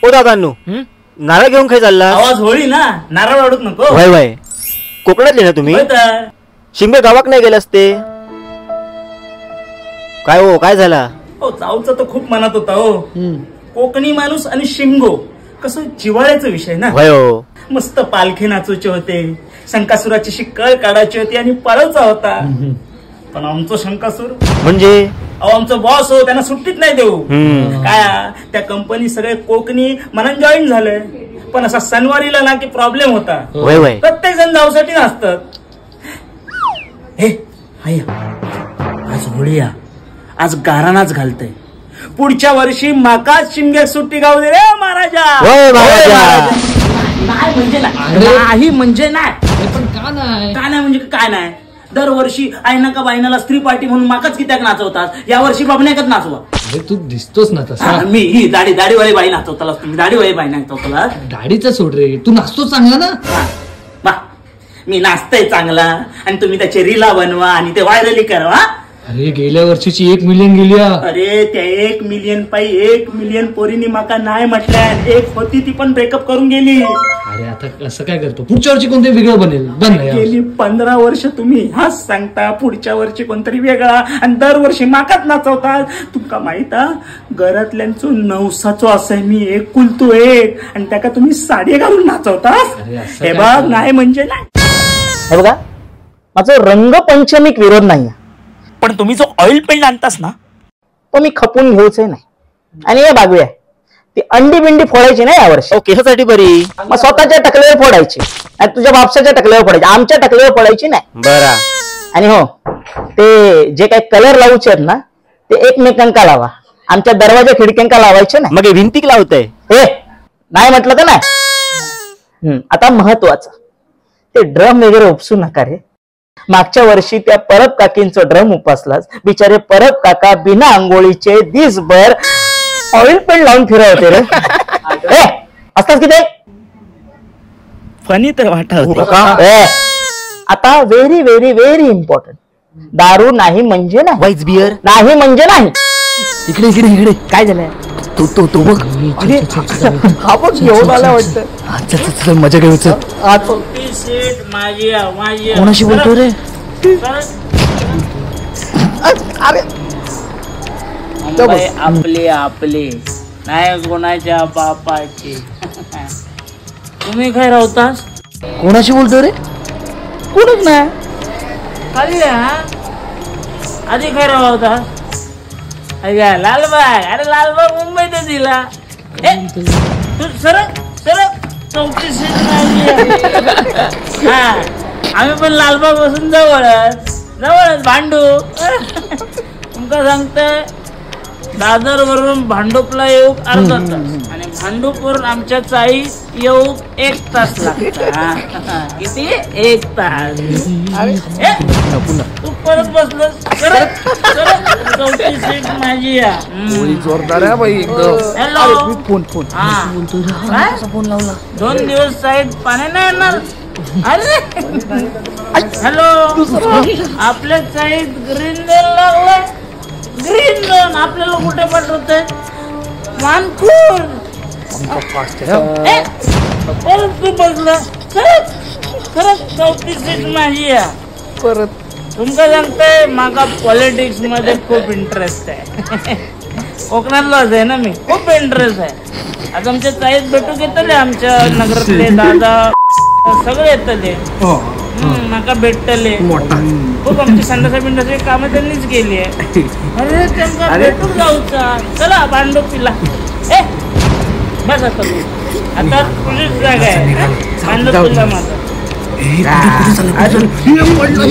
ओ दादांनो, नारळ घेऊन काय चालला? आवाज होळी ना, नारळ वाढूक नको. वय वय, कोकणातले ना तुम्ही? शिंबे गावाक नाही गेले असते काय हो? काय झाला? हो, जाऊचा तर खूप मनात होता हो. कोकणी माणूस आणि शिमगो कसं जिव्हाळ्याचा विषय ना. हो, मस्त पालखी नाचूचे होते, शंकासुराची शिकळ काढायची होती आणि पळवचा होता. पण आमचो शंकासूर म्हणजे अहो आमचा बॉस हो, त्यांना सुट्टीत नाही देऊ काय. त्या कंपनी सगळे कोकणी मनान जॉईन झाले, पण असा सणवारीला ना की प्रॉब्लेम होता. प्रत्येक जण जाऊसाठी नाचतात. हे आज होळी, आज गाराणाच घालतय. पुढच्या वर्षी माकाच शिमग्यात सुट्टी गाव दे रे महाराजा. नाही म्हणजे नाही म्हणजे नाही. पण का नाही? का नाही म्हणजे काय नाही? दरवर्षी आईना का बायनाला स्त्री पार्टी म्हणून माकाच कित्याक नाचवतात, या वर्षी बाबण्याकच नाचवा. अरे तू दिसतोस ना तसा. मी ही दाढी दाढीवाली बाई नाचवताला, तुम्ही दाढीवाली बाई नाचवताला. दाढीचा सोड रे, तू नाचतो चांगला ना. वा, मी नाचतोय चांगला आणि तुम्ही त्याचे रीला बनवा आणि ते व्हायरली करा. अरे गेल्या वर्षीची 1 मिलियन गेली. अरे त्या 1 मिलियन पायी 1 मिलियन पोरीनी माका नाही म्हटल्या. एक होती ती पण ब्रेकअप करून गेली. अरे आता असं काय करतो, पुढच्या वर्षी कोणतरी वेगळं बनेल. गेली 15 वर्ष तुम्ही हाच सांगता पुढच्या वर्षी कोणतरी वेगळा, आणि दरवर्षी माकाच नाचवतात. तुमका माहित घरातल्यांचो नवसाचो असं मी एक कुलतो एक, आणि त्याका तुम्ही साडी घालून नाचवतात. हे बघ नाही म्हणजे नाही. हे बघा, माझं रंगपंचमीक विरोध नाही, पण तुम्ही जो ऑइल पेंट आणतास ना तो मी खपून घेऊच नाही. आणि हे बागूया, ती अंडी बिंडी फोडायची नाही यावर्षी. केसासाठी बरी, मग स्वतःच्या टकल्यावर फोडायची आणि तुझ्या बापसाच्या टकल्यावर फोडायची, आमच्या टकल्यावर फोडायची नाही. बरं. आणि हो, ते जे काही कलर लावूचे आहेत ना ते एकमेकांका लावा, आमच्या दरवाजा खिडक्यांका लावायचे नाही. मग भिंतीक लावतय? हे नाही म्हटलं तर नाही. आता महत्वाचं, ते ड्रम वगैरे उपसू नका रे. मागच्या वर्षी त्या परब काकींचा ड्रम उपासलाच, बिचारे परब काका बिना आंघोळीचे दिसभर ऑइल पण लावून फिरत होते रे. असताच किती फनी तर वाटत. आता व्हेरी व्हेरी व्हेरी इम्पॉर्टंट, दारू नाही म्हणजे नाही. वाईस बियर नाही म्हणजे नाही. इकडे इकडे इकडे. काय झालंय? तो तो तो बघ, अरे हा बघ घेऊन आला वाटतं. चल चल चल, मजा घेऊ चल. कोणाशी बोलतो रे? अरे आपले आपले नाही कोणाच्या बापाची. तुम्ही काय राहतास? कोणाशी बोलतो रे? कोणच नाही. खाली आधी काय राहता? अरे लालबाग. अरे लालबाग मुंबईत दिला. तू सरक सरक, 34 सीट. हा, आम्ही पण लालबाग बसून जवळच जवळच भांडूप. तुमका सांगतोय, दादर वरून भांडूपला येऊक अर्धा तास आणि भांडूप वरून आमच्या चाई येऊक 1 तास लागता. किती? 1 तास. तू परत बसलस. सरक सरक, 34 सीट माझी. जोरदार आहे बाई एकदम. हॅलो, फोन फोन फोन लावला. 2 दिवस साईड पाणी नाही येणार. अरे हॅलो, आपल्या चाईत ग्रीन झोन लागलाय. ग्रीन झोन आपल्याला कुठे पाठवतोय? मानपूर. परत तू बसला. खरंच खरंच 34 सीट माझी. परत तुमका सांगतोय, माका पॉलिटिक्स मध्ये खूप इंटरेस्ट आहे. कोकणातलाच आहे ना मी, खूप इंटरेस्ट आहे. आता आमच्या चाईत भेटू येतले, आमच्या नगरातले दादा सगळे येतले, माका भेटतले. खूप आमची संडासा बिंडाची कामं त्यांनीच केली आहे. अरे त्यांना भेटून जाऊचा. चला भांडुपीला. ए बस आता तू, आता तुझीच जागा आहे भांडुपीला माझा. पडलं.